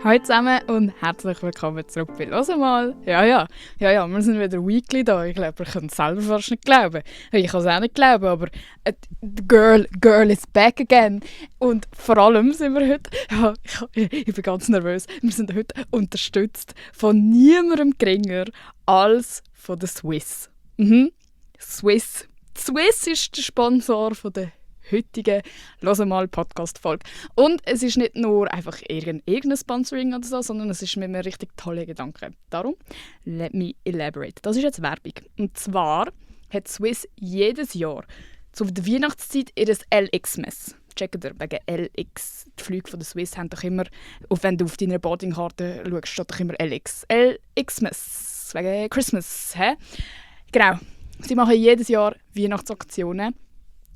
Hallo zusammen und herzlich willkommen zurück bei «Hör mal». Ja, wir sind wieder weekly da. Ich glaube, ich kann es selber fast nicht glauben. Ich kann es auch nicht glauben, aber the girl is back again. Und vor allem sind wir heute, ich bin ganz nervös, wir sind heute unterstützt von niemandem geringer als von der Swiss. Swiss ist der Sponsor von der heutigen «Hör mal» Podcast-Folge. Und es ist nicht nur einfach irgendein Sponsoring oder so, sondern es ist mit einem richtig tollen Gedanken. Darum, let me elaborate. Das ist jetzt Werbung. Und zwar hat Swiss jedes Jahr zu der Weihnachtszeit ihr LX-Mess. Checkt ihr, wegen LX. Die Flüge von der Swiss haben doch immer, wenn du auf deiner Boardingkarte schaust, steht doch immer LX. LX-Mess. Wegen Christmas. Genau. Sie machen jedes Jahr Weihnachtsaktionen.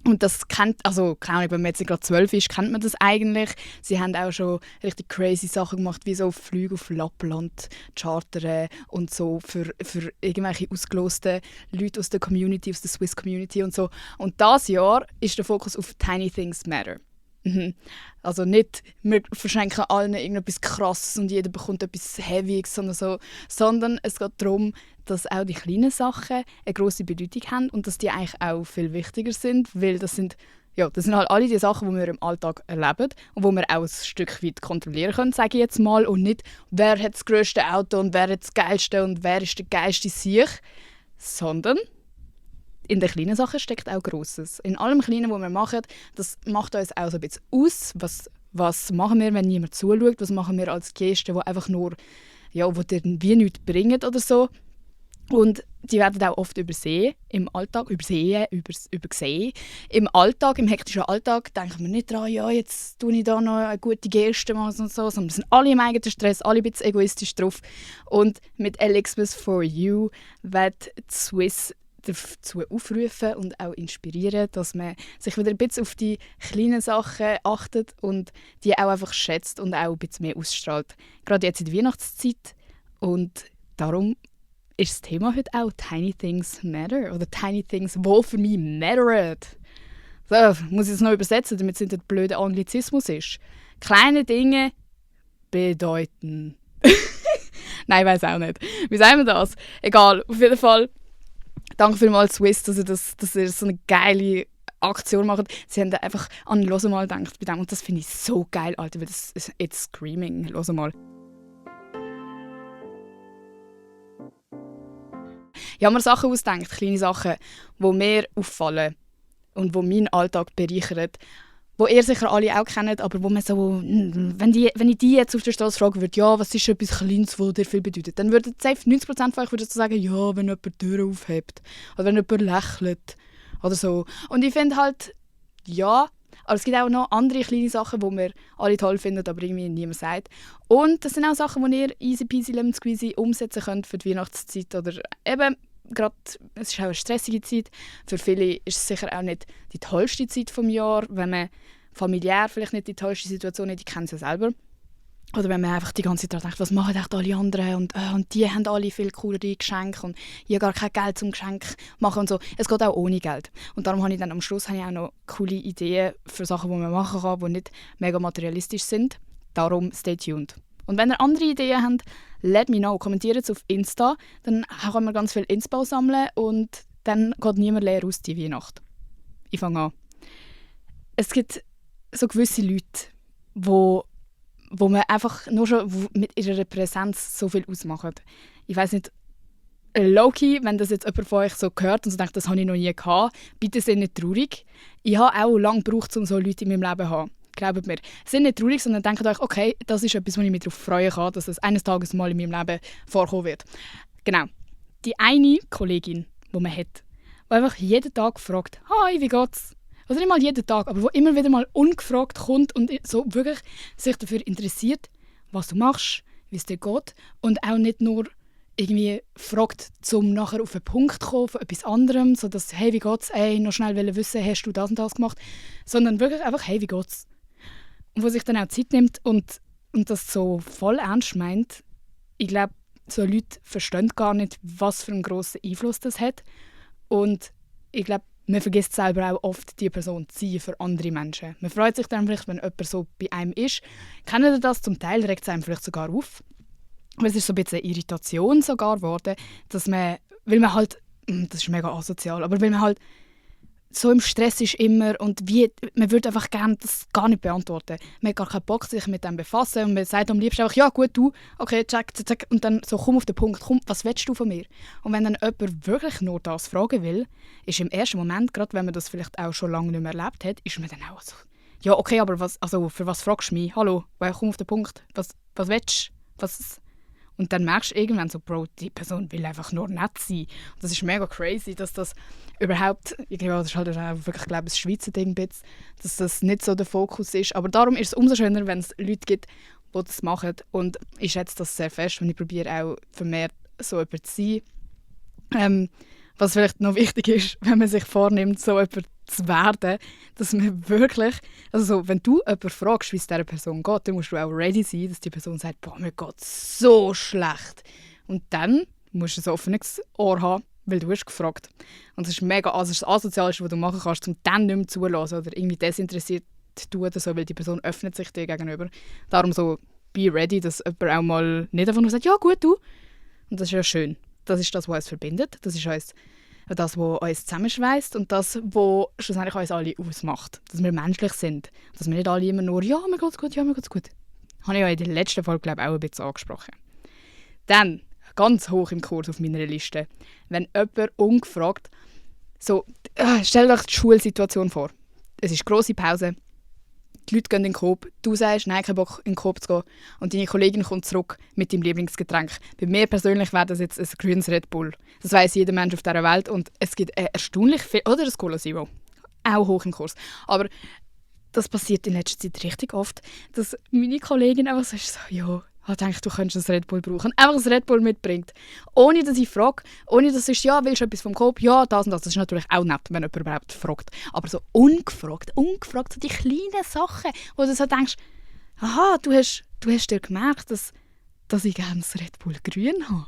Und das kennt, also keine Ahnung, wenn man jetzt gerade 12 ist, kennt man das eigentlich. Sie haben auch schon richtig crazy Sachen gemacht, wie so Flüge auf Lappland chartern und so für irgendwelche ausgelosten Leute aus der Community, aus der Swiss Community und so. Und dieses Jahr ist der Fokus auf Tiny Things Matter. Also nicht, wir verschenken allen irgendetwas Krasses und jeder bekommt etwas Heavyes, sondern es geht darum, dass auch die kleinen Sachen eine grosse Bedeutung haben und dass die eigentlich auch viel wichtiger sind, weil das sind halt alle die Sachen, die wir im Alltag erleben und die wir auch ein Stück weit kontrollieren können, sage ich jetzt mal, und nicht, wer hat das grösste Auto und wer hat das geilste und wer ist der geilste Sieg, sondern in den kleinen Sachen steckt auch Grosses. In allem Kleinen, was wir machen, das macht uns auch so ein bisschen aus. Was machen wir, wenn niemand zuschaut? Was machen wir als Geste, die einfach nur, wo dir wie nichts bringen oder so? Und die werden auch oft übersehen im Alltag. Übersehen. Im Alltag, im hektischen Alltag, denken wir nicht daran, jetzt tue ich da noch eine gute Geste machen und so, sondern wir sind alle im eigenen Stress, alle ein bisschen egoistisch drauf. Und mit LXmas for You wird Swiss dazu aufrufen und auch inspirieren, dass man sich wieder ein bisschen auf die kleinen Sachen achtet und die auch einfach schätzt und auch ein bisschen mehr ausstrahlt. Gerade jetzt in der Weihnachtszeit. Und darum ist das Thema heute auch «Tiny Things Matter» oder «Tiny Things, wo für mich matteren». So, muss ich es noch übersetzen, damit es nicht ein blöder Anglizismus ist. Kleine Dinge bedeuten. Nein, ich weiss auch nicht. Wie sagen wir das? Egal, auf jeden Fall. Danke vielmals Swiss, dass ihr so eine geile Aktion macht. Sie haben einfach an «Hör mal» gedacht bei dem. Und das finde ich so geil, Alter, weil das ist «It's screaming». «Hör mal». Ich habe mir Sachen ausgedacht, kleine Sachen, die mir auffallen und die meinen Alltag bereichern. Die ihr sicher alle auch kennt, aber wo man so, wenn ich die jetzt auf der Straße fragen würde, was ist etwas Kleines, das dir viel bedeutet, dann würden safe 90% von euch würden sagen, wenn jemand die Tür aufhebt oder wenn jemand lächelt oder so. Und ich finde halt, aber es gibt auch noch andere kleine Sachen, die wir alle toll finden, aber irgendwie niemand sagt. Und das sind auch Sachen, die ihr easy peasy lemon squeezy umsetzen könnt für die Weihnachtszeit oder eben gerade, es ist auch eine stressige Zeit. Für viele ist es sicher auch nicht die tollste Zeit des Jahres, wenn man familiär vielleicht nicht die tollste Situation hat, die kennen sie ja selber. Oder wenn man einfach die ganze Zeit denkt, was machen echt alle anderen und die haben alle viel coolere Geschenke und ich habe gar kein Geld zum Geschenk machen und so. Es geht auch ohne Geld. Und darum habe ich dann am Schluss auch noch coole Ideen für Sachen, die man machen kann, die nicht mega materialistisch sind. Darum stay tuned. Und wenn ihr andere Ideen habt, let me know. Kommentiert es auf Insta, dann können wir ganz viel Inspo sammeln und dann geht niemand leer aus die Weihnacht. Ich fange an. Es gibt so gewisse Leute, wo man einfach nur schon mit ihrer Präsenz so viel ausmachen. Ich weiss nicht, low-key, wenn das jetzt jemand von euch so hört und so denkt, das habe ich noch nie gehabt, bitte seid nicht traurig. Ich habe auch lange gebraucht, um so Leute in meinem Leben zu haben. Glaubt mir. Seid nicht traurig, sondern denkt euch, okay, das ist etwas, wo ich mich darauf freuen kann, dass es eines Tages mal in meinem Leben vorkommen wird. Genau. Die eine Kollegin, die man hat, die einfach jeden Tag fragt, «Hi, wie geht's?» Also nicht mal jeden Tag, aber wo immer wieder mal ungefragt kommt und so wirklich sich dafür interessiert, was du machst, wie es dir geht und auch nicht nur irgendwie fragt, um nachher auf einen Punkt zu kommen von etwas anderem, so dass «Hey, wie geht's?» noch schnell wissen, «Hast du das und das gemacht?» Sondern wirklich einfach «Hey, wie geht's?» Und wo sich dann auch Zeit nimmt und das so voll ernst meint. Ich glaube, so Leute verstehen gar nicht, was für einen grossen Einfluss das hat. Und ich glaube, man vergisst selber auch oft, die Person zu sein für andere Menschen. Man freut sich dann vielleicht, wenn jemand so bei einem ist. Kennen ihr das? Zum Teil regt es einem vielleicht sogar auf. Aber es ist so ein bisschen eine Irritation sogar geworden, dass man, weil man halt, das ist mega asozial, aber weil man halt so im Stress ist immer und man würde einfach gerne das gar nicht beantworten. Man hat gar keinen Bock, sich mit dem zu befassen und man sagt am liebsten einfach, ja gut, du, okay, check, und dann so, komm auf den Punkt, komm, was willst du von mir? Und wenn dann jemand wirklich nur das fragen will, ist im ersten Moment, gerade wenn man das vielleicht auch schon lange nicht mehr erlebt hat, ist man dann auch so, ja okay, aber für was fragst du mich? Hallo, komm auf den Punkt, was willst du? Und dann merkst du irgendwann so, Bro, die Person will einfach nur nett sein. Und das ist mega crazy, dass das überhaupt, ich glaube, das ist halt auch wirklich, glaube ich, ein Schweizer Ding, dass das nicht so der Fokus ist. Aber darum ist es umso schöner, wenn es Leute gibt, die das machen. Und ich schätze das sehr fest und ich probiere auch vermehrt so jemand zu sein. Was vielleicht noch wichtig ist, wenn man sich vornimmt, so jemand zu werden, dass man wirklich, also wenn du jemanden fragst, wie es dieser Person geht, dann musst du auch ready sein, dass die Person sagt, boah, mir geht so schlecht. Und dann musst du ein offenes Ohr haben, weil du hast gefragt. Und das ist mega, also das Asozialste, was du machen kannst, um dann nicht mehr zulassen oder irgendwie desinteressiert zu tun oder so, weil die Person öffnet sich dir gegenüber. Darum so, be ready, dass jemand auch mal nicht einfach nur sagt, ja gut, du. Und das ist ja schön. Das ist das, was uns verbindet. Das ist das, was uns zusammenschweißt und das, was schlussendlich uns alle ausmacht. Dass wir menschlich sind. Dass wir nicht alle immer nur «Ja, mir geht's gut, ja, mir geht's gut». Das habe ich ja in der letzten Folge, glaube ich, auch ein bisschen angesprochen. Dann, ganz hoch im Kurs auf meiner Liste, wenn jemand ungefragt so, stell dir die Schulsituation vor. Es ist grosse Pause. Die Leute gehen in den Coop, du sagst, nein, kein Bock in den Coop zu gehen und deine Kollegin kommt zurück mit deinem Lieblingsgetränk. Bei mir persönlich wäre das jetzt ein grünes Red Bull. Das weiss jeder Mensch auf dieser Welt und es gibt erstaunlich viel, oder das Cola Zero, auch hoch im Kurs. Aber das passiert in letzter Zeit richtig oft, dass meine Kollegin einfach so ist, so, ja, ich denke, du könntest ein Red Bull brauchen. Einfach ein Red Bull mitbringt. Ohne dass ich frage, ohne dass ich ja, willst du etwas vom Coop? Ja, das und das. Das ist natürlich auch nett, wenn jemand überhaupt fragt. Aber so ungefragt, so die kleinen Sachen, wo du so denkst, aha, du hast dir gemerkt, dass ich gerne ein Red Bull grün habe.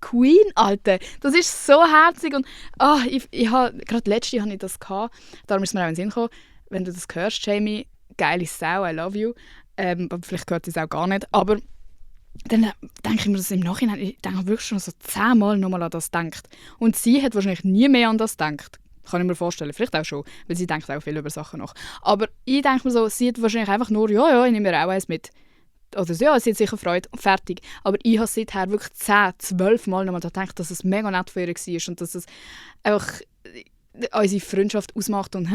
Queen, Alter, das ist so herzig. Und ich habe, gerade letztes Jahr hatte ich das gehabt, darum ist es mir auch in den Sinn gekommen, wenn du das hörst, Jamie, geile Sau, I love you. Vielleicht hört sie es auch gar nicht, aber dann denke ich mir das im Nachhinein, ich denke wirklich schon so 10-mal nochmal an das gedacht. Und sie hat wahrscheinlich nie mehr an das gedacht. Kann ich mir vorstellen, vielleicht auch schon, weil sie denkt auch viel über Sachen nach. Aber ich denke mir so, sie hat wahrscheinlich einfach nur, ja, ich nehme mir auch eins mit. Oder so, ja, sie hat sicher Freude und fertig. Aber ich habe seither wirklich 10-12 Mal nochmal gedacht, dass es mega nett für ihr war und dass es einfach unsere Freundschaft ausmacht und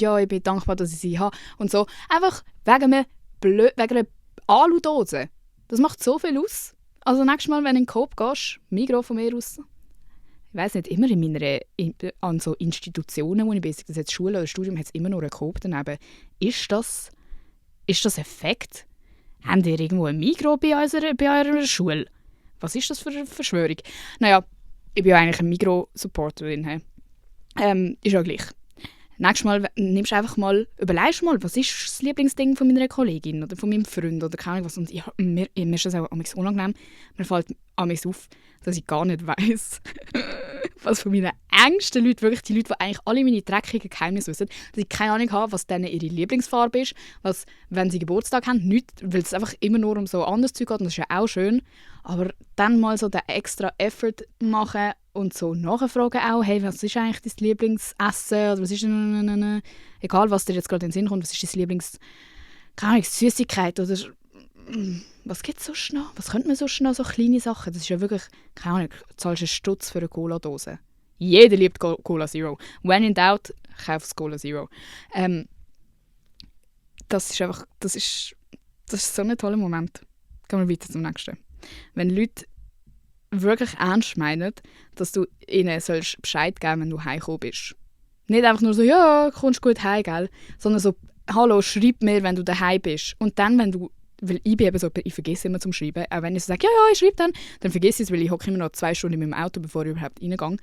ja, ich bin dankbar, dass ich sie habe und so. Einfach wegen einer Aludose. Das macht so viel aus. Also nächstes Mal, wenn du in den Coop gehst, Migros von mir aus, ich weiss nicht, immer an so Institutionen, wo ich bin, das jetzt Schule oder Studium, hat es immer noch einen Coop daneben. Ist das Effekt? Habt ihr irgendwo ein Migros bei eurer Schule? Was ist das für eine Verschwörung? Naja, ich bin ja eigentlich eine Migros-Supporterin. Ist ja gleich. Nächstes Mal überlegst du mal, was ist das Lieblingsding von meiner Kollegin oder von meinem Freund oder keine Ahnung was. Und mir ist das auch amigs unangenehm. Mir fällt amigs auf, dass ich gar nicht weiss, was von meinen engsten Leuten, wirklich die Leute, die eigentlich alle meine dreckigen Geheimnisse wissen, dass ich keine Ahnung habe, was denen ihre Lieblingsfarbe ist, was, wenn sie Geburtstag haben, nicht, weil es einfach immer nur um so anderes Zeug geht und das ist ja auch schön. Aber dann mal so den extra Effort machen und so nachfragen auch, hey, was ist eigentlich dein Lieblingsessen oder was ist egal, was dir jetzt gerade in den Sinn kommt, was ist dein keine Ahnung, Süßigkeit oder was gibt es sonst noch? Was könnte man sonst noch, so kleine Sachen? Das ist ja wirklich, keine Ahnung, du zahlst einen Stutz für eine Cola-Dose. Jeder liebt Cola Zero. When in doubt, kauf das Cola Zero. Das ist so ein toller Moment. Gehen wir weiter zum nächsten. Wenn Leute wirklich ernst meinen, dass du ihnen Bescheid geben sollst, wenn du heimgekommen bist. Nicht einfach nur so, ja, kommst gut heim, gell? Sondern so, hallo, schreib mir, wenn du daheim bist. Und dann, wenn du, weil ich bin eben so, ich vergesse immer zum Schreiben, auch wenn ich so sage, ja, ich schreibe dann vergesse ich es, weil ich hocke immer noch 2 Stunden in meinem Auto, bevor ich überhaupt reingehe.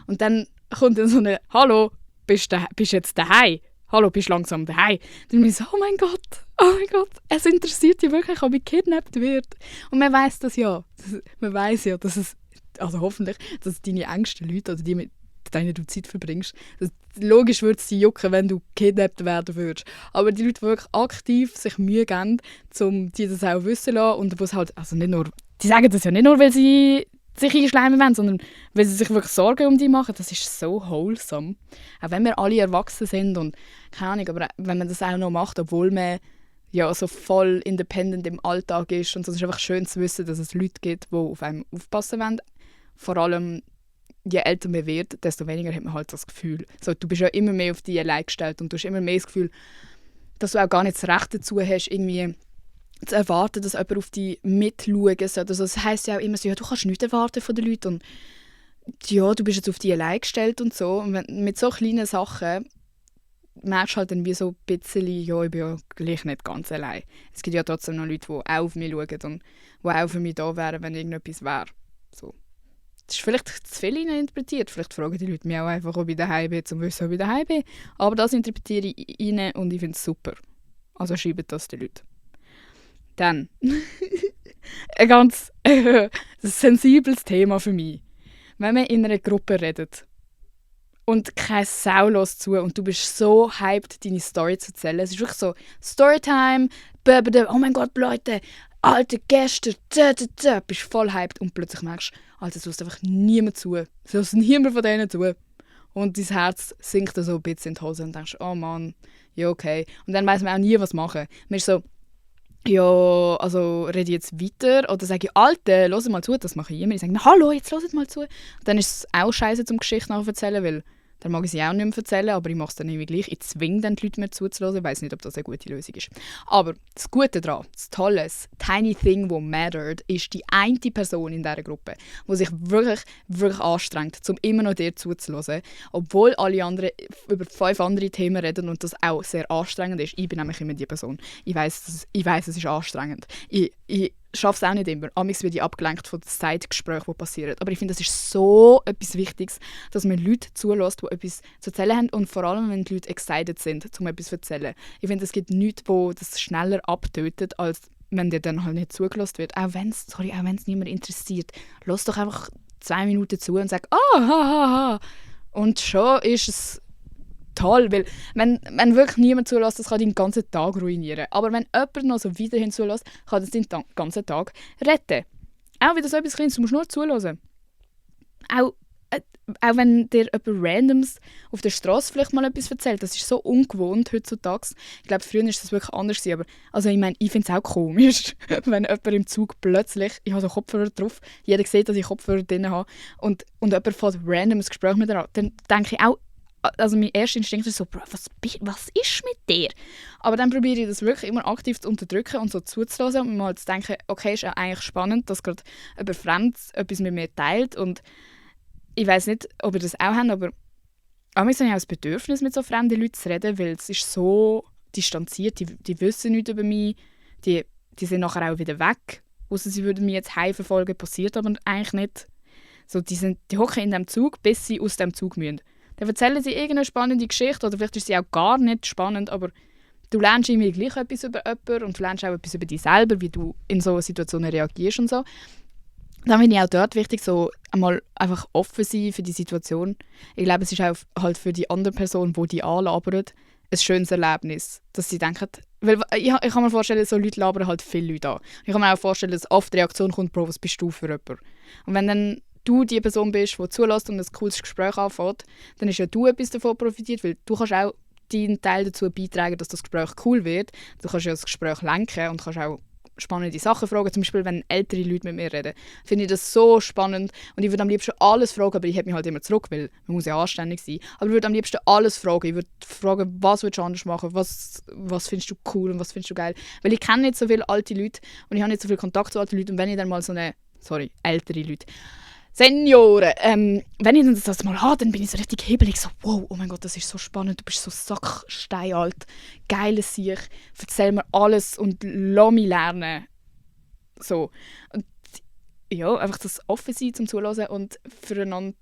Und dann kommt dann so eine, hallo, bist du jetzt daheim? Hallo, bist du langsam daheim? Dann bin ich so, oh mein Gott, es interessiert dich wirklich, ob ich gekidnappt werde. Und man weiss das ja. Man weiss ja, dass es, also hoffentlich, dass deine engsten Leute oder die denen du Zeit verbringst. Logisch würde es sie jucken, wenn du kidnappt werden würdest. Aber die Leute, die wirklich aktiv sich Mühe geben, um die das auch wissen zu lassen und was halt, also nicht nur, die sagen das ja nicht nur, weil sie sich einschleimen wollen, sondern weil sie sich wirklich Sorgen um die machen, das ist so wholesome. Auch wenn wir alle erwachsen sind und keine Ahnung, aber wenn man das auch noch macht, obwohl man ja so voll independent im Alltag ist und so, es ist einfach schön zu wissen, dass es Leute gibt, die auf einem aufpassen wollen. Vor allem, je älter man wird, desto weniger hat man halt das Gefühl. So, du bist ja immer mehr auf dich allein gestellt und du hast immer mehr das Gefühl, dass du auch gar nicht das Recht dazu hast, irgendwie zu erwarten, dass jemand auf dich mitschauen soll. Also, das heisst ja auch immer so, ja, du kannst nichts erwarten von den Leuten und ja, du bist jetzt auf dich allein gestellt und so. Und mit so kleinen Sachen merkst du halt dann wie so ein bisschen, ja, ich bin ja gleich nicht ganz allein. Es gibt ja trotzdem noch Leute, die auch auf mich schauen und die auch für mich da wären, wenn irgendetwas wäre. So. Das ist vielleicht zu viel interpretiert. Vielleicht fragen die Leute mich auch einfach, ob ich daheim bin, um zu wissen, ob ich daheim bin. Aber das interpretiere ich rein und ich finde es super. Also schreiben das die Leute. Dann ein ganz sensibles Thema für mich. Wenn man in einer Gruppe redet und keine Sau hört zu und du bist so hyped, deine Story zu erzählen. Es ist wirklich so Storytime, oh mein Gott, Leute, alte Gäste, bist voll hyped und plötzlich merkst du, Alter, es hört einfach niemand zu. Es hört niemand von denen zu. Und dein Herz sinkt so ein bisschen in die Hose und denkst, oh Mann, ja okay. Und dann weiss man auch nie, was machen. Man ist so, ja, also rede ich jetzt weiter oder sage ich, Alter, hört mal zu, das mache ich immer. Ich sage, hallo, jetzt hört mal zu. Dann ist es auch scheiße zum Geschichte nachher weil dann mag ich sie auch nicht mehr erzählen, aber ich mache es dann irgendwie gleich. Ich zwinge dann die Leute mehr zuzuhören. Ich weiss nicht, ob das eine gute Lösung ist. Aber das Gute daran, das Tolle, das tiny thing, that mattered, ist die eine Person in dieser Gruppe, die sich wirklich, wirklich anstrengt, um immer noch dir zuzuhören, obwohl alle anderen über 5 andere Themen reden und das auch sehr anstrengend ist. Ich bin nämlich immer die Person. Ich weiss, es ist anstrengend. Ich schaffe es auch nicht immer. Amigs werde ich abgelenkt von den Zeitgesprächen, die passieren. Aber ich finde, das ist so etwas Wichtiges, dass man Leute zulässt, die etwas zu erzählen haben und vor allem, wenn die Leute excited sind, um etwas zu erzählen. Ich finde, es gibt nichts, wo das schneller abtötet, als wenn dir dann halt nicht zugelassen wird. Auch wenn es niemand interessiert. Lass doch einfach 2 Minuten zu und sag «Ah, ha, ha, ha». Und schon ist es toll, weil wenn wirklich niemand zulässt, das kann deinen ganzen Tag ruinieren. Aber wenn jemand noch so weiterhin zulässt, kann das deinen ganzen Tag retten. Auch wieder so etwas Kleines, du musst nur zuhören. Auch wenn dir jemand Randoms auf der Straße vielleicht mal etwas erzählt, das ist so ungewohnt heutzutage. Ich glaube, früher war das wirklich anders gewesen, aber also ich finde es auch komisch, wenn jemand im Zug plötzlich, ich habe so Kopfhörer drauf, jeder sieht, dass ich Kopfhörer drin habe und jemand fährt random ein Gespräch mit mir an, dann denke ich auch, also mein erster Instinkt ist so, Bro, was ist mit dir? Aber dann probiere ich das wirklich immer aktiv zu unterdrücken und so zuzulassen und mal zu denken, okay, ist ja eigentlich spannend, dass gerade jemand Fremdes etwas mit mir teilt und ich weiss nicht, ob ihr das auch habt, aber manchmal habe ich auch das Bedürfnis, mit so fremden Leuten zu reden, weil es ist so distanziert, die wissen nichts über mich, die sind nachher auch wieder weg, ausser sie würden mich jetzt heimverfolgen, passiert aber eigentlich nicht. So, die hocken in dem Zug, bis sie aus dem Zug müssen. Dann erzählen sie irgendeine spannende Geschichte oder vielleicht ist sie auch gar nicht spannend, aber du lernst irgendwie gleich etwas über jemanden und du lernst auch etwas über dich selber, wie du in so Situationen reagierst und so. Dann finde ich auch dort wichtig, so einmal einfach offen sein für die Situation. Ich glaube, es ist auch halt für die andere Person, die die anlabert, ein schönes Erlebnis, dass sie denken, weil ich kann mir vorstellen, so Leute labern halt viele Leute an. Ich kann mir auch vorstellen, dass oft die Reaktion kommt, Bro, was bist du für jemand? Und wenn dann du die Person bist, die zulässt und ein cooles Gespräch anfängt, dann ist ja du etwas davon profitiert, weil du kannst auch deinen Teil dazu beitragen, dass das Gespräch cool wird. Du kannst ja das Gespräch lenken und kannst auch spannende Sachen fragen. Zum Beispiel, wenn ältere Leute mit mir reden, finde ich das so spannend und ich würde am liebsten alles fragen, aber ich hätte mich halt immer zurück, weil man muss ja anständig sein. Aber ich würde am liebsten alles fragen. Ich würde fragen, was würdest du anders machen, was findest du cool und was findest du geil. Weil ich kenne nicht so viele alte Leute und ich habe nicht so viel Kontakt zu alten Leuten und wenn ich dann mal ältere Leute, Senioren, wenn ich dann das mal habe, dann bin ich so richtig hebelig, so wow, oh mein Gott, das ist so spannend, du bist so sacksteinalt, geiles Sieg, erzähl mir alles und lass mich lernen. So. Und ja, einfach das offen sein zum Zuhören und füreinander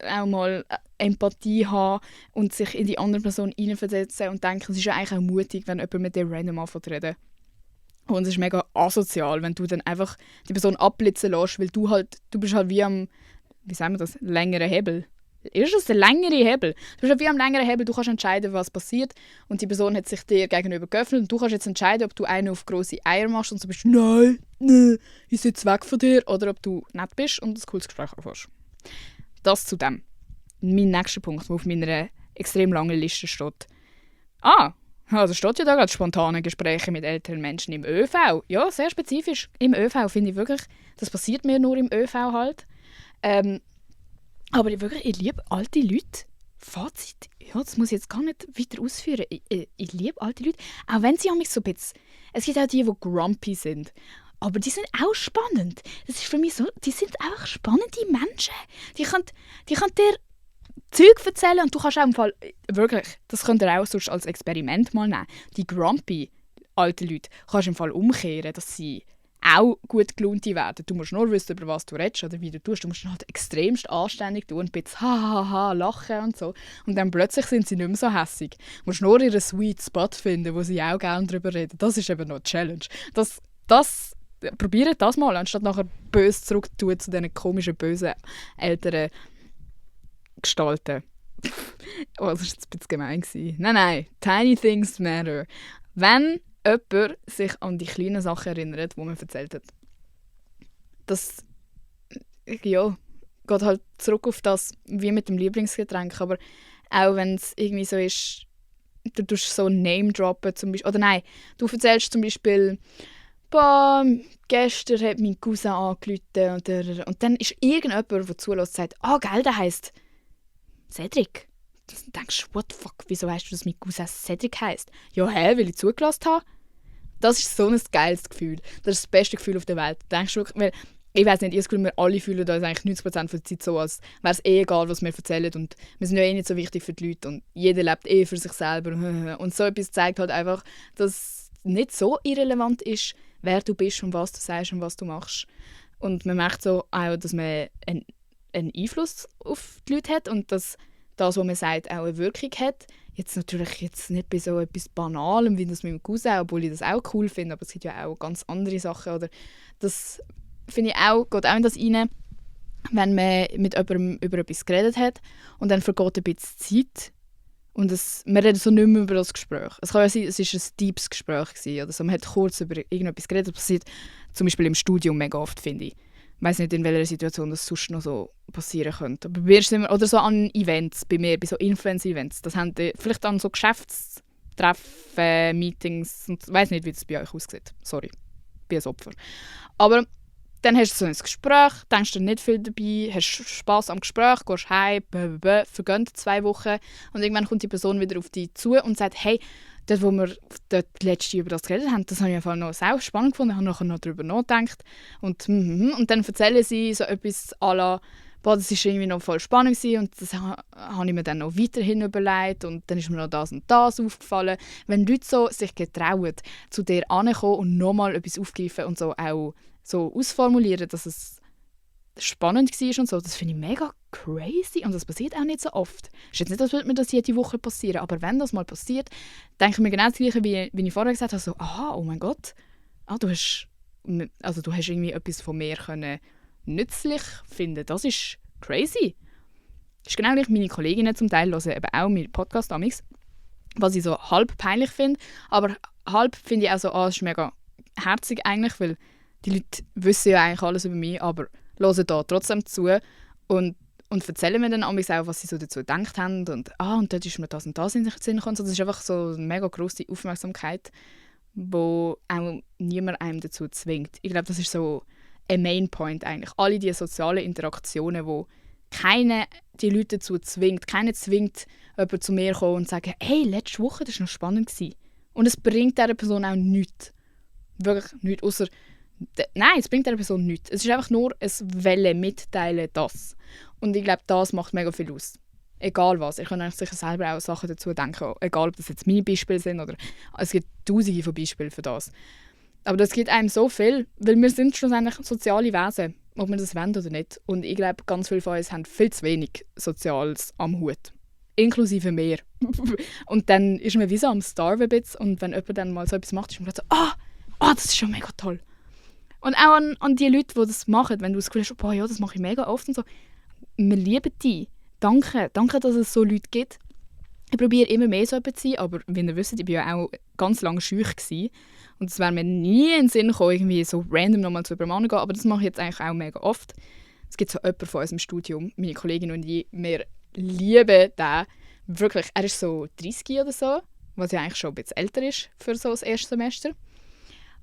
auch mal Empathie haben und sich in die andere Person hineinversetzen und denken, es ist ja eigentlich auch mutig, wenn jemand mit dir random anfängt zu reden. Und es ist mega asozial, wenn du dann einfach die Person abblitzen lässt, weil du bist halt wie am, wie sagen wir das, längeren Hebel. ist es ein längerer Hebel. Du bist ja wie am längeren Hebel, du kannst entscheiden, was passiert und die Person hat sich dir gegenüber geöffnet und du kannst jetzt entscheiden, ob du einen auf grosse Eier machst und so bist, nein, ich sitze weg von dir, oder ob du nett bist und ein cooles Gespräch anfängst. Das zu dem. Mein nächster Punkt, der auf meiner extrem langen Liste steht. Also steht ja da gerade spontane Gespräche mit älteren Menschen im ÖV. Ja, sehr spezifisch. Im ÖV finde ich wirklich, das passiert mir nur im ÖV halt. Aber ich liebe alte Leute. Fazit, ja, das muss ich jetzt gar nicht weiter ausführen. Ich liebe alte Leute, auch wenn sie mich so ein bisschen... Es gibt auch die grumpy sind. Aber die sind auch spannend. Das ist für mich so, die sind einfach spannende Menschen. Die können dir Zeug erzählen und du kannst auch im Fall... Wirklich, das könnt ihr auch sonst als Experiment mal nehmen. Die grumpy alten Leute kannst du im Fall umkehren, dass sie auch gut gelaunte werden. Du musst nur wissen, über was du redest oder wie du tust. Du musst dann halt extremst anständig tun, ein bisschen ha lachen und so. Und dann plötzlich sind sie nicht mehr so hässig. Du musst nur ihren Sweet Spot finden, wo sie auch gerne darüber reden. Das ist eben noch eine Challenge. Probiert das mal, anstatt nachher böse zurückzutun zu diesen komischen, bösen, älteren Gestalten. Oh, das war jetzt ein bisschen gemein. Nein. Tiny things matter. Wenn jemand sich an die kleinen Sachen erinnert, die man erzählt hat. Das geht halt zurück auf das, wie mit dem Lieblingsgetränk. Aber auch wenn es irgendwie so ist, du tust so Name-droppen zum Beispiel. Oder nein, du erzählst zum Beispiel, gestern hat mein Cousin angerufen und dann ist irgendjemand, der zulässt, sagt, geil, der heisst Cedric. Dann denkst du, what the fuck, wieso weißt du, dass mein Cousin Cedric heisst? Ja, weil ich zugelassen habe. Das ist so ein geiles Gefühl. Das ist das beste Gefühl auf der Welt. Du denkst wirklich, weil, ich weiss nicht, ich habe das Gefühl, wir alle fühlen uns eigentlich 90% der Zeit so, als wäre es egal, was wir erzählen. Und wir sind ja nicht so wichtig für die Leute. Und jeder lebt für sich selber. Und so etwas zeigt halt einfach, dass es nicht so irrelevant ist, wer du bist und was du sagst und was du machst. Und man merkt so auch, dass man einen Einfluss auf die Leute hat und dass das, was man sagt, auch eine Wirkung hat. Jetzt natürlich nicht bei so etwas Banalem wie das mit dem Cousin, obwohl ich das auch cool finde, aber es gibt ja auch ganz andere Sachen. Oder das finde ich auch, geht auch in das rein, wenn man mit jemandem über etwas geredet hat und dann vergeht ein bisschen Zeit und man redet so nicht mehr über das Gespräch. Es kann ja sein, es war ein deepes Gespräch gewesen, oder so. Man hat kurz über irgendetwas geredet, das passiert zum Beispiel im Studium mega oft, finde ich. Ich weiss nicht, in welcher Situation das sonst noch so passieren könnte. Aber oder so an Events, bei mir, bei so Influencer-Events. Das haben die, vielleicht an so Geschäftstreffen, Meetings, und ich weiss nicht, wie das bei euch aussieht. Sorry, ich bin ein Opfer. Aber dann hast du so ein Gespräch, denkst dir nicht viel dabei, hast Spass am Gespräch, gehst heim, vergehen 2 Wochen und irgendwann kommt die Person wieder auf dich zu und sagt, hey, dort, wo wir dort letzte über das geredet haben, das habe ich einfach noch sehr spannend gefunden. Ich habe nachher noch darüber nachgedacht. Und dann erzählen sie so etwas à la, das war irgendwie noch voll spannend gewesen, und das habe ich mir dann noch weiterhin überlegt und dann ist mir noch das und das aufgefallen. Wenn Leute so sich getrauen, zu dir ankommen und nochmal etwas aufgreifen und so auch so ausformulieren, dass es spannend war und so, das finde ich mega crazy und das passiert auch nicht so oft. Es ist jetzt nicht, als würde mir das jede Woche passieren, aber wenn das mal passiert, denke ich mir genau das Gleiche, wie ich vorher gesagt habe, so, aha, oh mein Gott, du hast irgendwie etwas von mir können nützlich finden. Das ist crazy. Das ist genau gleich, meine Kolleginnen zum Teil hören eben auch meinen Podcast amigs, was ich so halb peinlich finde, aber halb finde ich auch so, es ist mega herzig eigentlich, weil die Leute wissen ja eigentlich alles über mich, aber hören da trotzdem zu und erzählen mir dann auch, was sie so dazu gedacht haben und dort ist mir das und das in den Sinn gekommen. Das ist einfach so eine mega grosse Aufmerksamkeit, wo auch niemand einem dazu zwingt. Ich glaube, das ist so ein Main Point eigentlich. Alle diese sozialen Interaktionen, wo keiner die Leute dazu zwingt. Keiner zwingt jemanden zu mir kommen und zu sagen, hey, letzte Woche, das war noch spannend gewesen. Und es bringt dieser Person auch nichts. Wirklich nichts, ausser nein, es bringt der Person nichts. Es ist einfach nur ein Welle mitteilen, das. Und ich glaube, das macht mega viel aus. Egal was. Ich kann eigentlich sicher selber auch Sachen dazu denken. Egal, ob das jetzt meine Beispiele sind oder es gibt tausende von Beispielen für das. Aber das gibt einem so viel, weil wir sind schlussendlich soziale Wesen, ob wir das wollen oder nicht. Und ich glaube, ganz viele von uns haben viel zu wenig Soziales am Hut. Inklusive mir. Und dann ist man wie so am Starven ein bisschen. Und wenn jemand dann mal so etwas macht, ist man so, das ist schon mega toll. Und auch an die Leute, die das machen, wenn du das Gefühl hast, ja, das mache ich mega oft und so. Wir lieben die. danke, dass es so Leute gibt. Ich probiere immer mehr so jemand zu sein, aber wie ihr wisst, ich war ja auch ganz lange schüch gewesen. Und es wäre mir nie in den Sinn gekommen, irgendwie so random nochmal zu jemandem gehen, aber das mache ich jetzt eigentlich auch mega oft. Es gibt so jemanden von unserem Studium, meine Kollegin und ich, wir lieben den. Wirklich, er ist so 30 oder so, was ja eigentlich schon ein bisschen älter ist für so das erste Semester.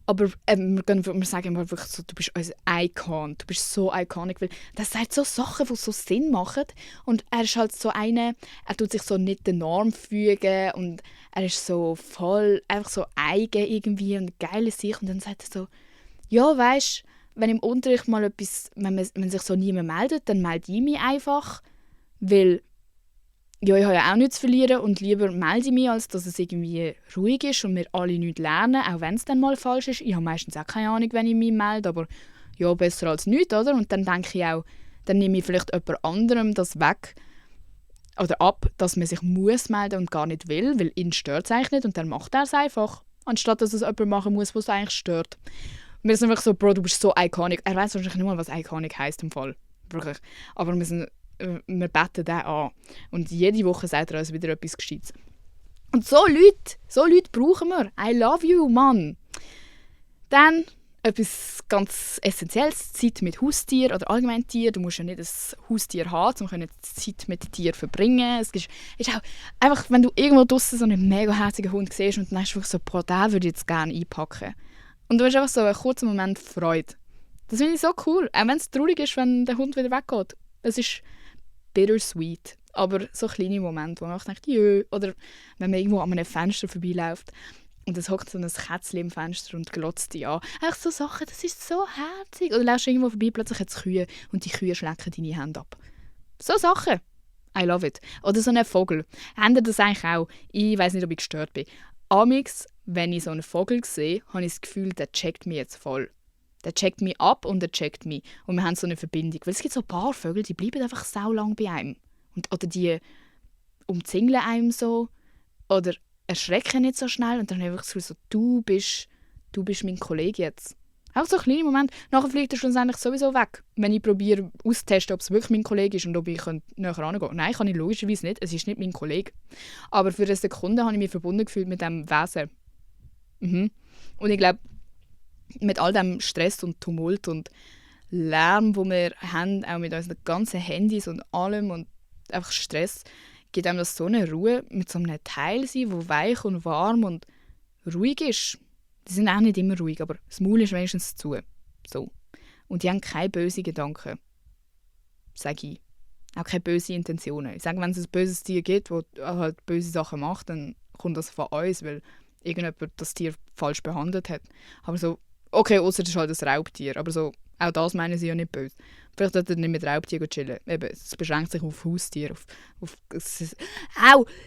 Aber wir sagen immer wirklich so, du bist unser Icon, du bist so iconic, weil das sagt so Sachen, die so Sinn machen. Und er ist halt so einer, er tut sich so nicht der Norm fügen und er ist so voll, einfach so eigen irgendwie und geil in sich. Und dann sagt er so, ja, weisst, wenn im Unterricht mal etwas, wenn sich so niemand meldet, dann melde ich mich einfach, weil ja, ich habe ja auch nichts zu verlieren und lieber melde ich mich, als dass es irgendwie ruhig ist und wir alle nichts lernen, auch wenn es dann mal falsch ist. Ich habe meistens auch keine Ahnung, wenn ich mich melde, aber ja, besser als nichts, oder? Und dann denke ich auch, dann nehme ich vielleicht jemand anderem das weg oder ab, dass man sich muss melden und gar nicht will, weil ihn stört es eigentlich nicht und dann macht er es einfach, anstatt dass es jemand machen muss, was es eigentlich stört. Und wir sind einfach so, Bro, du bist so iconic. Er weiß wahrscheinlich nicht mal, was iconic heisst im Fall. Wirklich. Aber wir beten den an. Und jede Woche sagt er uns wieder etwas Gescheites. Und so Leute brauchen wir. I love you, Mann. Dann etwas ganz Essentielles, Zeit mit Haustier oder allgemein Tier. Du musst ja nicht ein Haustier haben, um Zeit mit Tier zu verbringen. Es ist auch einfach, wenn du irgendwo draussen so einen mega herzigen Hund siehst und dann hast du einfach so, boah, den würde ich jetzt gerne einpacken. Und du hast einfach so einen kurzen Moment Freude. Das finde ich so cool. Auch wenn es traurig ist, wenn der Hund wieder weggeht. Es ist bittersweet. Aber so kleine Momente, wo man denkt, jö. Oder wenn man irgendwo an einem Fenster vorbeiläuft und es hockt so ein Kätzchen im Fenster und glotzt dich an. Einfach so Sachen, das ist so herzig. Oder läufst irgendwo vorbei, plötzlich hat es Kühe und die Kühe schlecken deine Hände ab. So Sachen. I love it. Oder so ein Vogel. Habt ihr das eigentlich auch? Ich weiss nicht, ob ich gestört bin. Amix, wenn ich so einen Vogel sehe, habe ich das Gefühl, der checkt mich jetzt voll. Der checkt mich ab und er checkt mich. Und wir haben so eine Verbindung. Weil es gibt so ein paar Vögel, die bleiben einfach saulang bei einem. Oder die umzingeln einem so. Oder erschrecken nicht so schnell. Und dann habe ich das Gefühl, so, du bist mein Kollege jetzt. Auch so ein kleiner Moment. Nachher fliegt er schlussendlich sowieso weg. Wenn ich probiere auszutesten, ob es wirklich mein Kollege ist und ob ich näher herangehen kann. Nein, kann ich logischerweise nicht. Es ist nicht mein Kollege. Aber für eine Sekunde habe ich mich verbunden gefühlt mit diesem Wesen. Und ich glaube, mit all dem Stress und Tumult und Lärm, wo wir haben, auch mit unseren ganzen Handys und allem und einfach Stress, gibt einem das so eine Ruhe, mit so einem Teil sein, wo weich und warm und ruhig ist. Die sind auch nicht immer ruhig, aber das Maul ist wenigstens zu. So. Und die haben keine bösen Gedanken. Sage ich. Auch keine bösen Intentionen. Ich sage, wenn es ein böses Tier gibt, das halt böse Sachen macht, dann kommt das von uns, weil irgendjemand das Tier falsch behandelt hat. Aber so, okay, ausser es ist halt ein Raubtier, aber so, auch das meinen sie ja nicht böse. Vielleicht sollte er nicht mit Raubtieren chillen. Eben, es beschränkt sich auf Haustiere.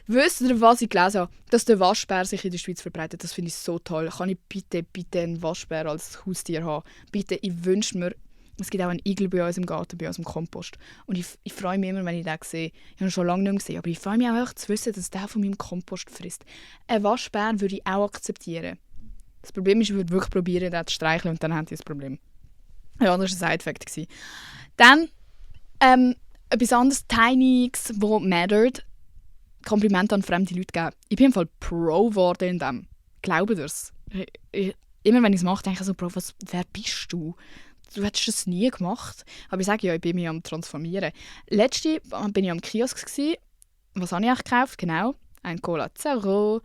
Wisst ihr, was ich gelesen habe? Dass der Waschbär sich in der Schweiz verbreitet, das finde ich so toll. Kann ich bitte einen Waschbär als Haustier haben? Bitte, ich wünsche mir, es gibt auch einen Igel bei uns im Garten, bei uns im Kompost. Und ich freue mich immer, wenn ich den sehe. Ich habe ihn schon lange nicht mehr gesehen, aber ich freue mich auch einfach zu wissen, dass der von meinem Kompost frisst. Ein Waschbär würde ich auch akzeptieren. Das Problem ist, ich würde wirklich probieren, den zu streicheln und dann haben die das Problem. Ja, das war ein Side-Fact. Dann etwas anderes, Tiny's, was mattered. Komplimente an fremde Leute geben. Ich bin im Fall Pro geworden in dem. Glaubt ihr es? Immer wenn ich es mache, denke ich so, Bro, wer bist du? Du hättest das nie gemacht. Aber ich sage ja, ich bin mich am Transformieren. Letzte bin ich am Kiosk gewesen. Was habe ich eigentlich gekauft? Genau, ein Cola Zero.